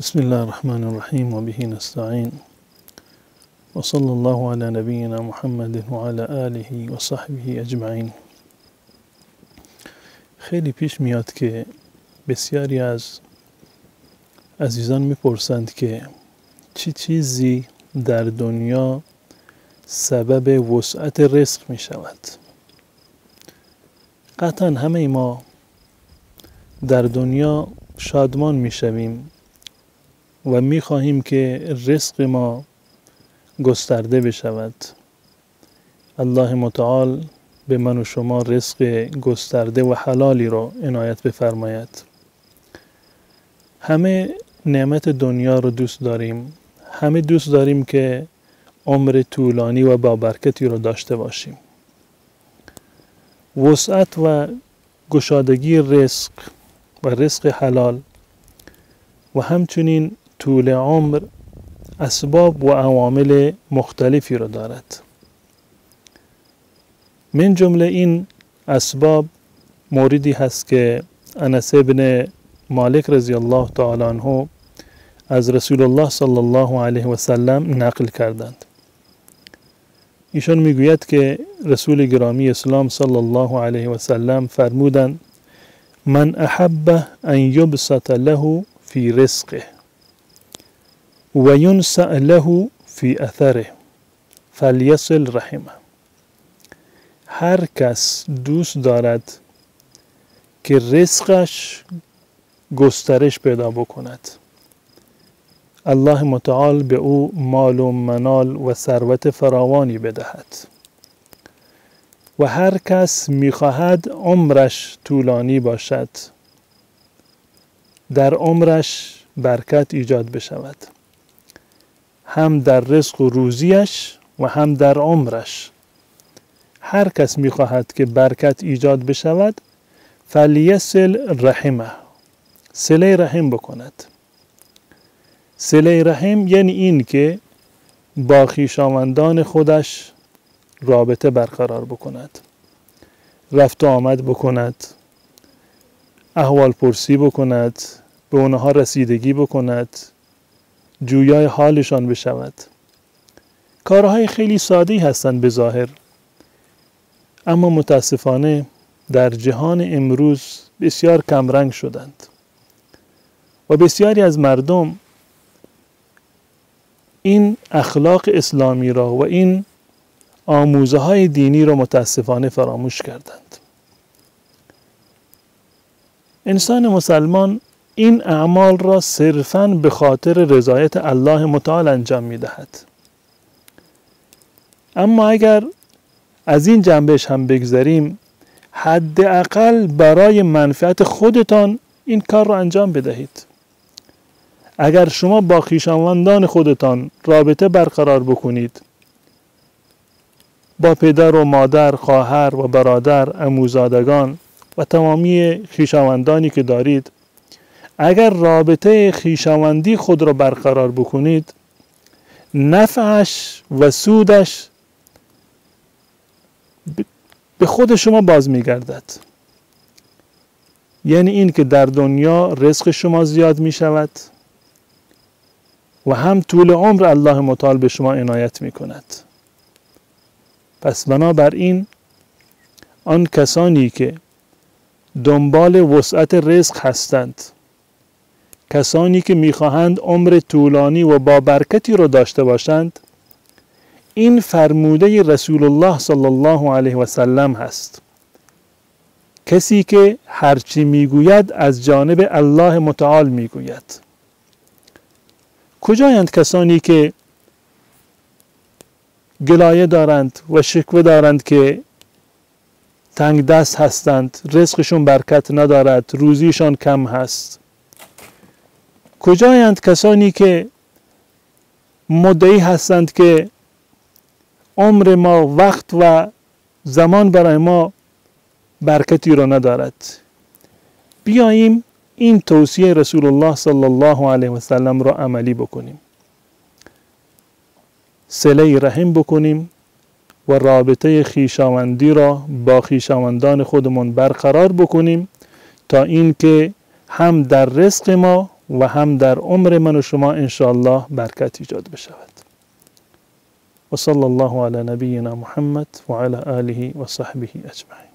بسم الله الرحمن الرحیم و به نستعین و صلی الله علی نبینا محمد و علی آله و صحبه اجمعین. خیلی پیش میاد که بسیاری از عزیزان میپرسند که چه چیزی در دنیا سبب وسعت رزق میشود. قطعا همه ما در دنیا شادمان میشویم و میخواهیم که رزق ما گسترده بشود. الله متعال به من و شما رزق گسترده و حلالی را عنایت بفرماید. همه نعمت دنیا رو دوست داریم، همه دوست داریم که عمر طولانی و با برکتی رو داشته باشیم. وسعت و گشادگی رزق و رزق حلال و همچنین طول عمر اسباب و عوامل مختلفی رو دارد. من جمله این اسباب موردی هست که انس ابن مالک رضی الله تعالی عنه از رسول الله صلی الله علیه و سلم نقل کردند. ایشان میگوید که رسول گرامی اسلام صلی الله علیه و سلم فرمودند: من احب ان یبسط له فی رزقه و ینسأ له فی اثره فلیصل رحمه. هر کس دوست دارد که رزقش گسترش پیدا بکند، الله متعال به او مال و منال و ثروت فراوانی بدهد، و هر کس میخواهد عمرش طولانی باشد، در عمرش برکت ایجاد بشود، هم در رزق و روزیش و هم در عمرش. هر کس میخواهد که برکت ایجاد بشود، فلیصل رحمه، صله رحم بکند. صله رحم یعنی این که با خویشاوندان خودش رابطه برقرار بکند، رفت و آمد بکند، احوال پرسی بکند، به اونها رسیدگی بکند، جویای حالشان بشود. کارهای خیلی ساده‌ای هستند به ظاهر، اما متاسفانه در جهان امروز بسیار کمرنگ شدند و بسیاری از مردم این اخلاق اسلامی را و این آموزه های دینی را متاسفانه فراموش کردند. انسان مسلمان این اعمال را صرفاً به خاطر رضایت الله متعال انجام می دهد. اما اگر از این جنبش هم بگذریم، حداقل برای منفعت خودتان این کار را انجام بدهید. اگر شما با خویشاوندان خودتان رابطه برقرار بکنید، با پدر و مادر، خواهر و برادر، عموزادگان و تمامی خویشاوندانی که دارید، اگر رابطه خویشاوندی خود را برقرار بکنید، نفعش و سودش به خود شما باز می‌گردد. یعنی این که در دنیا رزق شما زیاد می شود و هم طول عمر الله متعال به شما عنایت می کند. پس بنابراین آن کسانی که دنبال وسعت رزق هستند، کسانی که میخواهند عمر طولانی و با برکتی را داشته باشند، این فرموده رسول الله صلی الله علیه و سلم هست. کسی که هرچی میگوید از جانب الله متعال میگوید. کجایند کسانی که گلایه دارند و شکوه دارند که تنگ دست هستند، رزقشون برکت ندارد، روزیشان کم هست؟ کجایند کسانی که مدعی هستند که عمر ما، وقت و زمان برای ما برکتی را ندارد؟ بیاییم این توصیه رسول الله صلی الله علیه و سلم را عملی بکنیم، صله رحم بکنیم و رابطه خویشاوندی را با خویشاوندان خودمون برقرار بکنیم تا اینکه هم در رزق ما و هم در عمر من و شما انشاءالله برکت ایجاد بشود. و صلی الله علی نبینا محمد و علی آله و صحبه اجمعین.